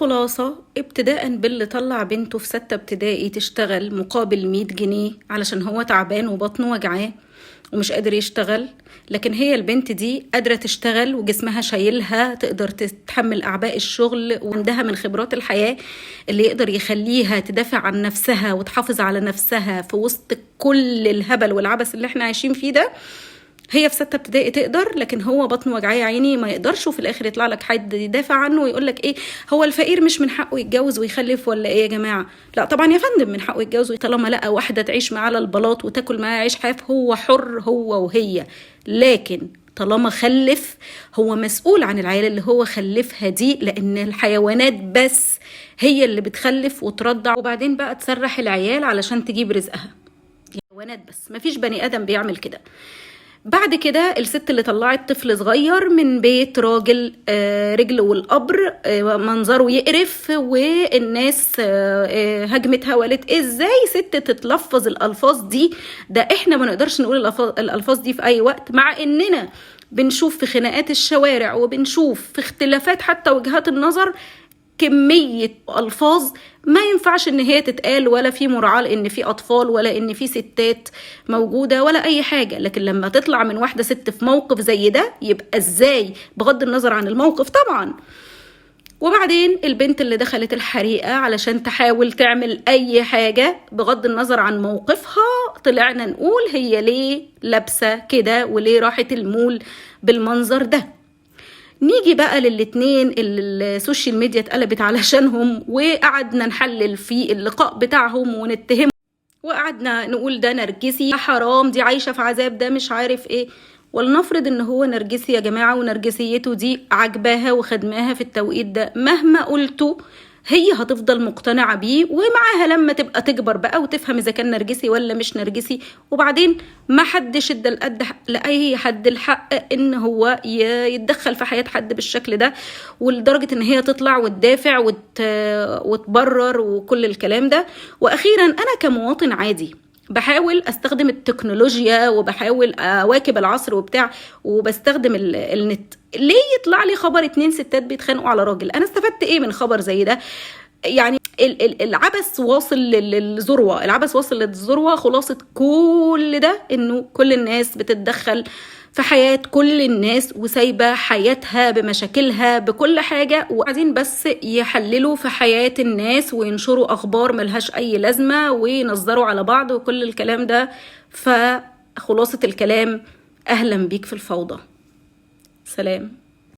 الخلاصة ابتداء باللي طلع بنته في 6 ابتدائي تشتغل مقابل 100 جنيه علشان هو تعبان وبطنه وجعاه ومش قادر يشتغل، لكن هي البنت دي قادرة تشتغل وجسمها شايلها، تقدر تتحمل أعباء الشغل، وعندها من خبرات الحياة اللي يقدر يخليها تدافع عن نفسها وتحافظ على نفسها في وسط كل الهبل والعبث اللي احنا عايشين فيه ده. هي في 6 ابتدائي تقدر، لكن هو بطنه وجعاه يا عيني ما يقدرش. وفي الاخر يطلع لك حد يدافع عنه ويقول لك ايه، هو الفقير مش من حقه يتجوز ويخلف ولا ايه يا جماعة؟ لا طبعا يا فندم، من حقه يتجوز طالما لقى واحدة تعيش معاه على البلاط وتاكل معاه عيش حاف، هو حر هو وهي. لكن طالما خلف هو مسؤول عن العيال اللي هو خلفها دي، لان الحيوانات بس هي اللي بتخلف وترضع وبعدين بقى تسرح العيال علشان تجيب رزقها. حيوانات بس، مفيش بني ادم بيعمل كده. بعد كده الست اللي طلعت طفل صغير من بيت راجل رجله والقبر، منظره يقرف، والناس هجمتها وقالت ازاي ست تتلفظ الالفاظ دي، ده احنا ما نقدرش نقول الالفاظ دي في اي وقت، مع اننا بنشوف في خناقات الشوارع وبنشوف في اختلافات حتى وجهات النظر كمية ألفاظ ما ينفعش إن هي تتقال، ولا في مراعاة لإن في أطفال ولا إن في ستات موجودة ولا أي حاجة. لكن لما تطلع من واحدة ست في موقف زي ده يبقى إزاي، بغض النظر عن الموقف طبعا. وبعدين البنت اللي دخلت الحريقة علشان تحاول تعمل أي حاجة بغض النظر عن موقفها، طلعنا نقول هي ليه لابسة كده وليه راحت المول بالمنظر ده. نيجي بقى للاتنين اللي ال social media اتقلبت علشانهم، وقعدنا نحلل في اللقاء بتاعهم ونتهم، وقعدنا نقول ده نرجسي، حرام، دي عايشة في عذاب، ده مش عارف ايه. ولنفرض ان هو نرجسي يا جماعة، ونرجسيته دي عجباها وخدماها في التوقيت ده، مهما قلتوا هي هتفضل مقتنعة بيه، ومعاها لما تبقى تكبر بقى وتفهم إذا كان نرجسي ولا مش نرجسي. وبعدين ما حدش ادى لأي حد الحق إن هو يتدخل في حياة حد بالشكل ده، ولدرجة إن هي تطلع وتدافع وتبرر وكل الكلام ده. وأخيرا أنا كمواطن عادي بحاول استخدم التكنولوجيا وبحاول اواكب العصر وبتاع، وبستخدم النت، ليه يطلع لي خبر 2 ستات بيتخانقوا على راجل؟ انا استفدت ايه من خبر زي ده؟ يعني العبث واصل للذروه، العبث واصل للذروه. خلاصه كل ده انه كل الناس بتتدخل في حياة كل الناس وسايبة حياتها بمشاكلها بكل حاجة، وعايزين بس يحللوا في حياة الناس وينشروا أخبار ملهاش أي لازمة وينظروا على بعض وكل الكلام ده. فخلاصة الكلام، أهلا بيك في الفوضى. سلام.